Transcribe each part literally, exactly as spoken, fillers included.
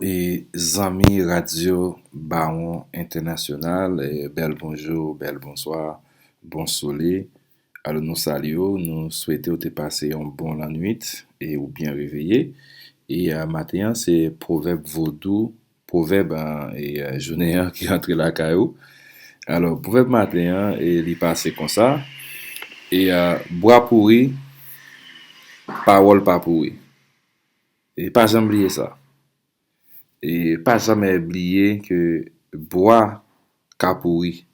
E zanmi Radyo Bawon Entènasyonal, e bèl bonjou, bèl bonswa, bon sole. Alò, nou salye w, nou swete w te pase yon bon lannwit e ou byen reveye. E a, maten an, se pwovèb vodou, pwovèb a, e a, jounen an ki rantre lakay ou. Alò, pwovèb maten an, e li pase konsa. E a, bwa pouri, pawòl pa pouri. E pa janm bliye sa. E pa janm bliye ke bwa ka pouri,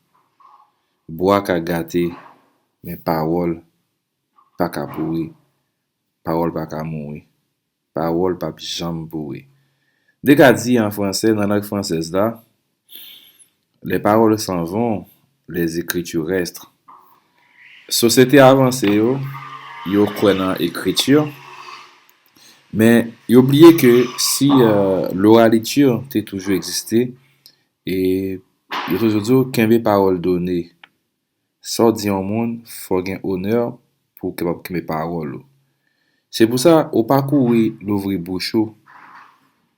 bwa ka gate, men pawòl pa ka pouri, pawòl pa ka mouri, pawòl p ap janm pouri. M te ka di an fransè, nan lang fransèz la, les paroles s'en vont, les écritures restent. Sosyete avanse yo, yo kwè nan ekriti, men yo bliye ke si euh, loraliti te toujou egziste, e yo toujou di w kenbe pawòl done. Sa w di yon moun, fò w gen onè pou w kapab kenbe pawòl ou. Se pou sa, ou pa kouri louvri bouch ou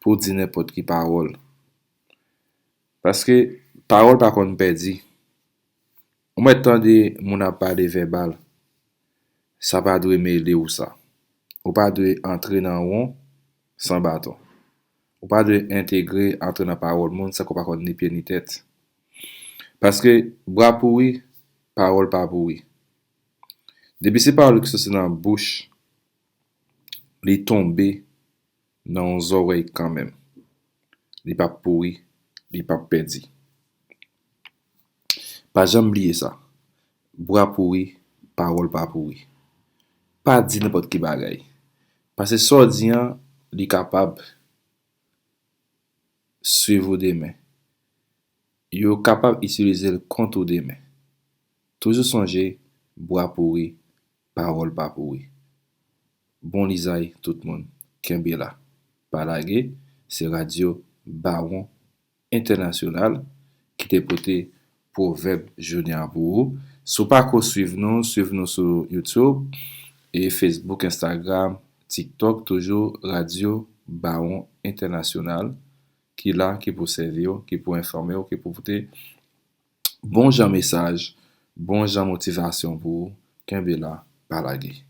pou w di nenpòt ki pawòl. Paske pawòl pa konn pèdi. Ou mèt tande moun ap pale vèbal. Sa pa dwe mele ou sa. Ou pa dwe antre nan won san baton. Ou pa dwe entegre, antre nan pawòl moun san ke w pa konn ni pye ni tèt. Paske bwa pouri, pawòl pa pouri. Depi se pawòl ki soti nan bouch, li tonbe nan yon zòrèy kanmenm. Li p ap pouri, li p ap pèdi. Pa janm bliye sa. Bwa pouri, pawòl pa pouri. Pa di nenpòt ki bagay. Paske sa w di an, li kapab swiv ou demen. Yo kapab itilize l kont ou demen. Toujou sonje, bwa pouri, pawòl pa pouri. Bon lizay tout moun. Kenbe la. Pa lage, se radyo Bawon Entènasyonal ki te pote pwovèb jounen an pou ou. Si w pako swiv nou, swiv nou sou YouTube e Facebook, Instagram, TikTok, toujou Radyo Bawon Entènasyonal ki la, ki pou sèvi w, ki pou enfòme w, ki pou pote bon jan mesaj, bon jan motivasyon pou ou. Kenbe la, pa lage.